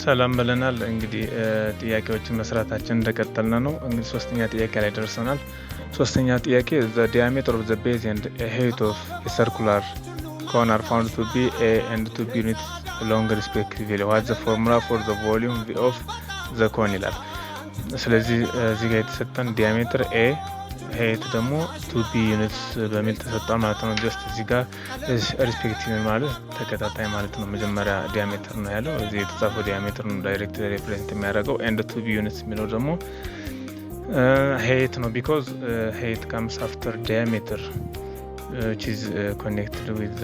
ሰላም ብለናል። እንግዲህ ጥያቄዎችን መስራታችን እንደቀጠልን ነው። እንግዲህ ሶስተኛ ጥያቄ ላይ ደርሰናል። ሶስተኛ ጥያቄ "The diameter of the base and height of circular cone are found to be a and 2b units long, respectively. What the formula for the volume V of the cone?" ይላል። ስለዚህ እዚህ ጋር የተሰጠን diameter a፣ height ደግሞ 2b units በሚል ተሰጥቷል ማለት ነው። Just እዚህ ጋር respective ማለት ተከታታይ ማለት ነው። መጀመሪያ diameter ነው ያለው፣ እዚህ የተጻፈው diameter ነው direct represent የሚያደርገው፣ and 2b units የሚለው ደግሞ height ነው፣ because height comes after diameter, which is connected with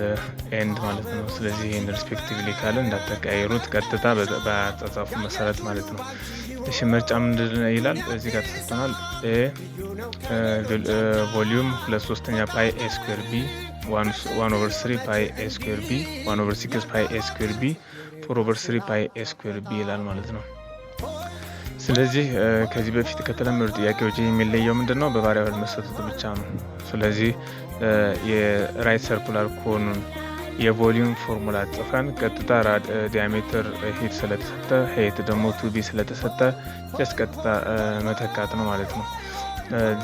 and ማለት ነው። ስለዚህ ይህን respectively ካለ እንዳተቀያየሩት ቀጥታ በአጻጻፉ መሰረት ማለት ነው። እሺ፣ ምርጫ ምንድን ይላል? እዚህ ጋር ተሰጥቶናል። A volume 2/3 pi a square b፣ 1/3 pi a square b፣ 1/6 pi a square b፣ 4/3 pi a square b ይላል ማለት ነው። ስለዚህ ከዚህ በፊት ከተለመዱ ጥያቄዎች የሚለየው ምንድን ነው? በ variable መሰጠቱ ብቻ ነው። ስለዚህ የ right circular cone ኑን የ volume formula ጽፈን ቀጥታ diameter height ስለተሰጠ፣ height ደግሞ 2b ስለተሰጠ just ቀጥታ መተካት ነው ማለት ነው።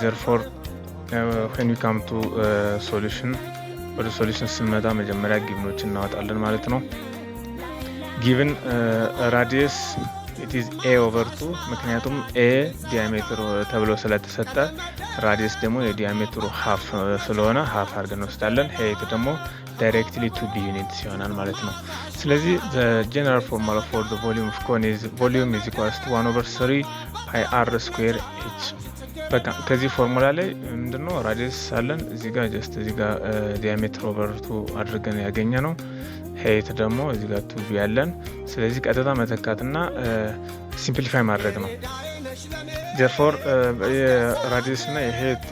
Therefore, when we come to solution፣ ወደ solution ስንመጣ መጀመሪያ given ኖች እናወጣለን ማለት ነው። Given radius, it is a over two፣ ምክንያቱም a diameter ተብሎ ስለተሰጠ፣ radius ደግሞ የ diameter ሩ half ስለሆነ half አድርገን እንወስዳለን። Height ደግሞ directly 2b units ይሆናል ማለት ነው። ስለዚህ general formula for volume of cone is volume is equals to 1/3 pi r square h። በቃ ከዚህ ፎርሙላ ላይ ምንድነው? Radius አለን እዚህ ጋር፣ just እዚህ ጋር diameter over two አድርገን ያገኘነው። Height ደግሞ እዚህ ጋር 2b ያለን። ስለዚህ ቀጥታ መተካትና simplify ማድረግ ነው። Therefore, የ radius እና የ height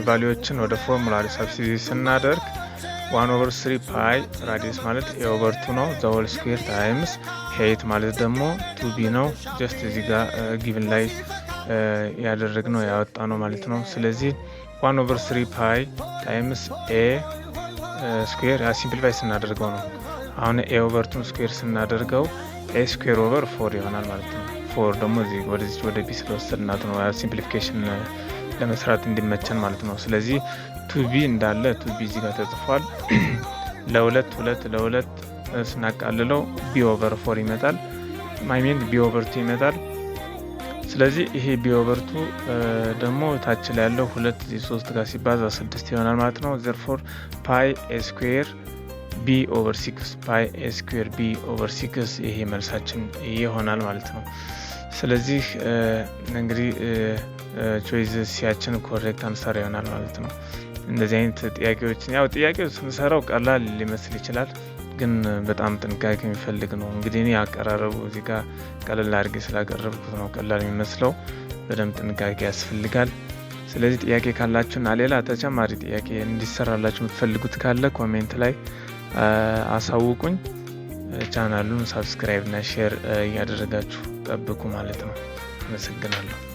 value ዎችን ወደ formula substitute ስናደርግ 1/3 pi፣ radius ማለት a over two ነው፣ the whole square times height ማለት ደግሞ 2b ነው። Just እዚህ ጋር given ላይ ያደረግነው ያወጣነው ማለት ነው። ስለዚህ 1/3 pi times a square simplify ስናደርገው ነው። አሁን a over two ን square ስናደርገው a square over four ይሆናል ማለት ነው። Four ደግሞ እዚህ ወደዚህ ወደ b ስለወሰድናት ነው፣ simplification ለመስራት እንዲመቸን ማለት ነው። ስለዚህ 2b እንዳለ 2b እዚህ ጋር ተጽፏል። ለሁለት ሁለት ለሁለት ስናቃልለው b over four ይመጣል። I mean, b over two ይመጣል። ስለዚህ ይሄ b over two ደግሞ ታች ላይ ያለው ሁለት እዚህ ሶስት ጋር ሲባዛ ስድስት ይሆናል ማለት ነው። Therefore, pi a square b over six፣ pi a square b over six ይሄ መልሳችን ይሆናል ማለት ነው። ስለዚህ እንግዲህ choice C ያችን correct answer ይሆናል ማለት ነው። እንደዚህ አይነት ጥያቄዎችን፣ ያው ጥያቄው ስንሰራው ቀላል ሊመስል ይችላል፣ ግን በጣም ጥንቃቄ የሚፈልግ ነው። እንግዲህ እኔ አቀራረቡ እዚህ ጋር ቀለል አድርጌ ስላቀረብኩት ነው ቀላል የሚመስለው። በደንብ ጥንቃቄ ያስፈልጋል። ስለዚህ ጥያቄ ካላችሁና ሌላ ተጨማሪ ጥያቄ እንዲሰራላችሁ የምትፈልጉት ካለ comment ላይ አሳውቁኝ። ቻናሉን subscribe እና share እያደረጋችሁ ጠብቁ ማለት ነው። አመሰግናለሁ።